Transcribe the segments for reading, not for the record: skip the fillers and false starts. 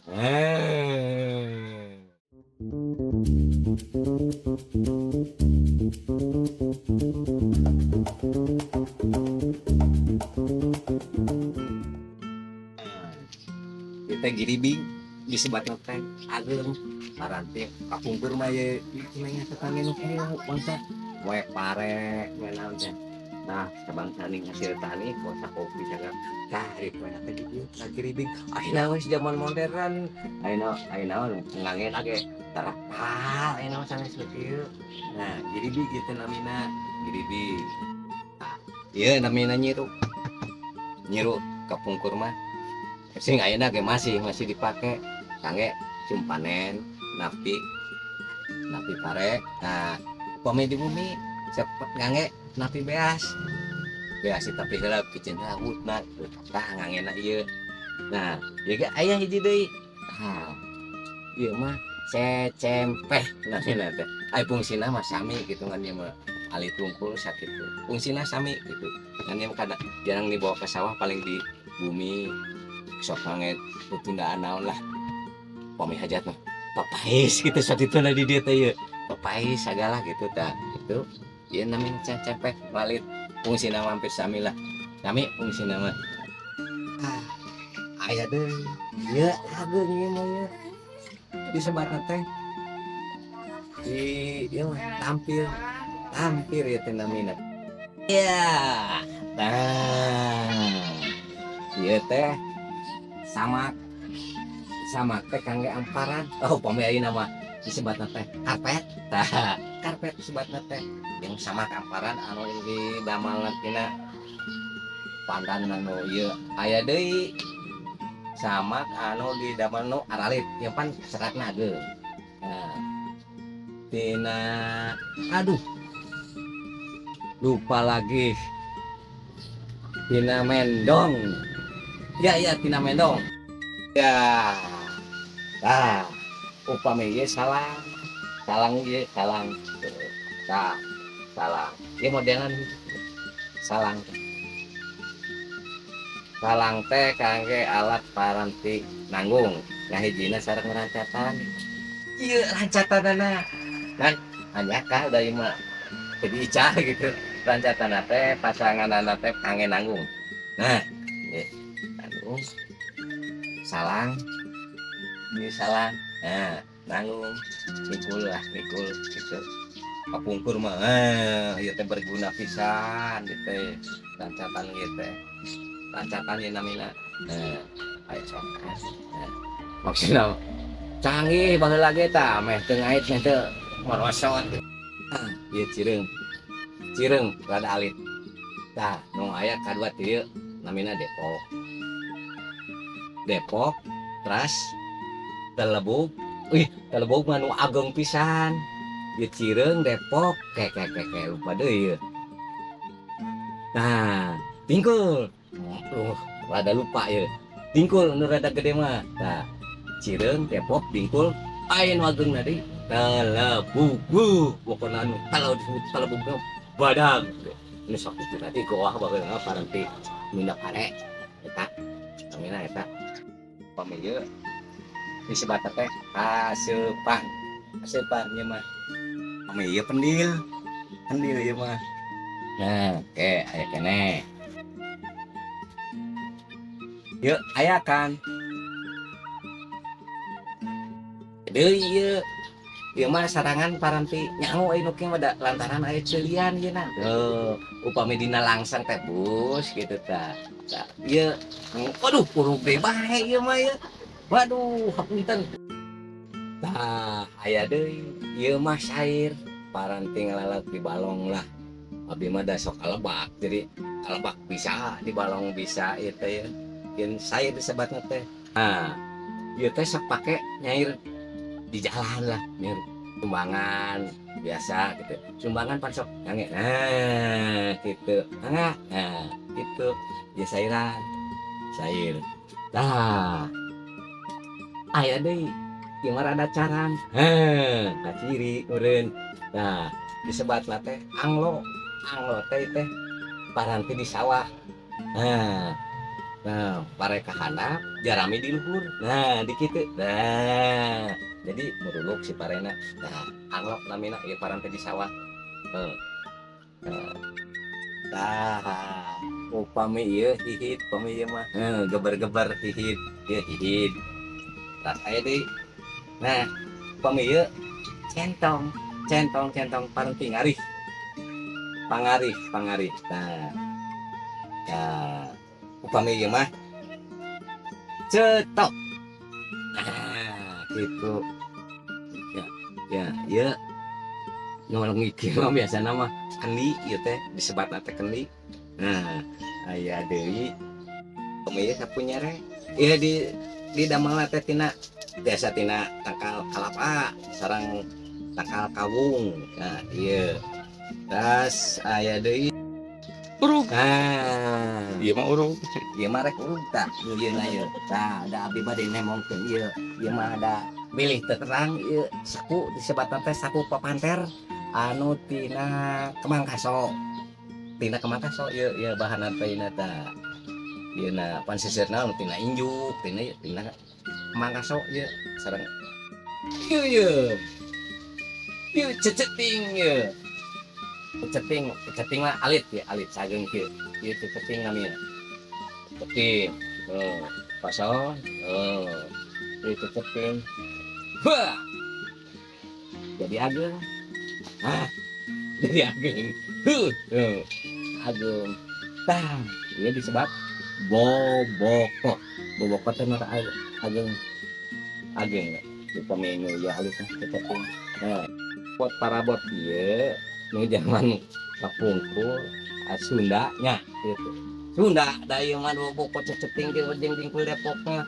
Eh. Kita giribing disebatna teh ageung paranti kapungkur mah ye nanya tetangga nu kieu bangsa moe pare moe naon teh. Nah, sabangsa ning hasil tani kuasa kopi sagala. Tah ari poe teh di dieu ka giribing. Ayeuna geus zaman modern. Ayeuna ayeuna ngangen ge tarapal ayeuna mah sanes kieu. Nah, giribig ieu teh namina giribig. Ieu namina nyiru. Nyiru kapungkur mah sing ayeuna ge masih masih dipake kangge cumpanen napi napi pare. Nah, upami di bumi cepet ngangge napi beas beas tapi heula piceun heula wutna tah ngangena ieu. Nah, ieu ge aya hiji deui. Tah, ieu mah cecempeh namina teh. Ai fungsina mah sami gitu ngan ieu mah alit tungkul sakitu fungsina sami gitu ngan ieu mah kadang jarang dibawa ke sawah, paling di bumi sok ngangge tutundaan naon lah, pami hajat mah papais gitu satituna di dieu teh ieu papais sagala gitu. Tah, itu ieu namina cecempeh walit, fungsina mah hampir sami lah, sami fungsina mah. Ah, aya deui ieu ageung ieu mah, ieu disebatna teh di ieu mah tampil tampir ieu teh namina ya. Nah, ieu teh samak samak teh kangge amparan. Oh, pami ayeuna mah disebatna teh karpet. Tah, karpet disebatna teh yang samak amparan anu di damalna tina pandan. Anu ieu aya deui samak anu di damel nu aralit yang pan seratna ageung. Nah, tina, aduh, lupa lagi, tina mendong ya, ya tina mendong ya. Tah, upami ieu salang salang ieu salang. Tah, salang ieu modelan salang salang teh kangge alat paranti nanggung ngahijina sareng rancatan. Ieu rancatanana kan hanjakal da ieu mah jadi ical gitu. Rancatan teh pasanganana teh kangge nanggung. Nah, ieu nanggung salang, ieu salang. Nah, nanggung mikul lah, mikul gitu. Kapungkur mah ieu teh berguna pisan gitu teh rancatan ieu teh, rancatan ieu namina. Nah, aya sok. Nah, maksudna canggih baheula ge tah, meh teu ngait meh teu morosot. Ah, ieu cireung cireung rada alit. Tah, nu aya kadua ti dieu namina Depok Depok teras telebug. Wih, telebug mah nu ageng pisan. Ieu cireung, Depok, ke ke ke ke lupa deui ieu. Nah, dingkul. Rada lupa ieu. Dingkul nu rada gede mah. Tah, cireung, Depok, dingkul, aya nu ageng deui telebug. Pokona anu kalau disebut telebug badag. Nu sok itu tadi goah baheula paranti mindak pare. Eta namina eta. Pami ieu disebat teh kaseupan. Kaseupan ieu mah. Pami ieu pendil. Pendil ieu mah. Nah, oke, aya keneh. Yuk, aya kan. Deui ieu. Ieu mah sarangan paranti nyangu aya nu kieu mah da lantaran aya ceulian ieu na. Tuh, upami dina langsang teh bus gitu tah. Tah, ieu waduh kurung deui bae ieu mah ieu. Waduh, hapunten. Tah, aya deui. Ieu mah sair paranti ngalalak di balong lah. Abi mah da sok kalebak, jadi kalebak bisa di balong bisa ieu teh. Yen sair disebatna teh. Nah, ieu teh sok pake nyair di jalan lah, nyair sumbangan biasa gitu. Sumbangan pan sok ngangge. Nah, gitu. Mangga. Nah, gitu. Ya sairan. Sair. Tah. Aya deui. Ieu mah rada carang. Heh, kaciri meureun. Nah, disebatna teh anglo. Anglo teh teh paranti di sawah. Nah, Nah, pare kahandap, jarami di luhur. Nah, di kitu. Nah, jadi meruluk si parena. Nah, anglap namina ieu paran teh di sawah. Heuh. Nah, upami ieu hihid, upami ieu mah. Heuh, geber-geber hihid, ieu hihid. Tas aya deui. Nah, upami ieu centong, centong, centong paranti ngarih. Pangarih, pangarih. Nah, nah, upami ieu mah cetok. Nah, gitu. Ya, ya, ya. Nu iki mah biasana mah kendi ieu teh disebatna teh kendi. Nah, aya deui upami ieu sapu nyere. Ieu di damelna teh tina biasa tina tangkal kalapa sareng tangkal kawung. Nah, ieu. Tas aya deui. Urug. Nah, Ieu mah urug. Ieu mah rek urug tah, ieu na ieu. Tah, da abdi bade nemongkeun ieu. Ieu mah ada bilih teu terang ieu sapu disebatna teh sapu papanter anu tina kemang kaso. Tina kemang kaso ieu ieu bahanan teh ieu tah. Ieu na pan seuseurna anu tina injuk, tina tina kemang kaso ieu sareng ieu ieu. Ieu ceceting ieu. Ceceting, ceceting mah alit ya, alit sageung kieu. Ieu ceceting namina. Ceceting. Heuh, pasal, heuh. Ieu ceceting. Wah. Jadi ageng. Hah. Jadi ageng. Huh, heuh. Ageng. Tah, ieu disebut boboko. Boboko teh mah ageng. Ageng. Upami nu ieu alit mah ceceting. Nah, pot parabot ieu nu zaman kapungkur Sunda nya gitu. Sunda da ieu mah boboko ceceting jeung jeung dingkul Depok mah.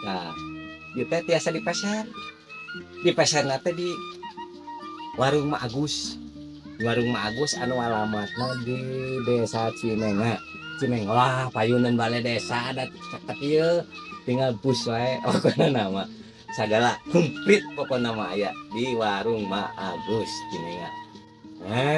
Nah, ieu teh tiasa dipeser. Dipeserna teh di Warung Mak Agus. Warung Mak Agus anu alamatna di Desa Cimenga. Cimenga wah payunan balai desa ada caket ieu tinggal bus wae pokona nama sagala komplit pokona mah aya di Warung Mak Agus Cimenga. Ah.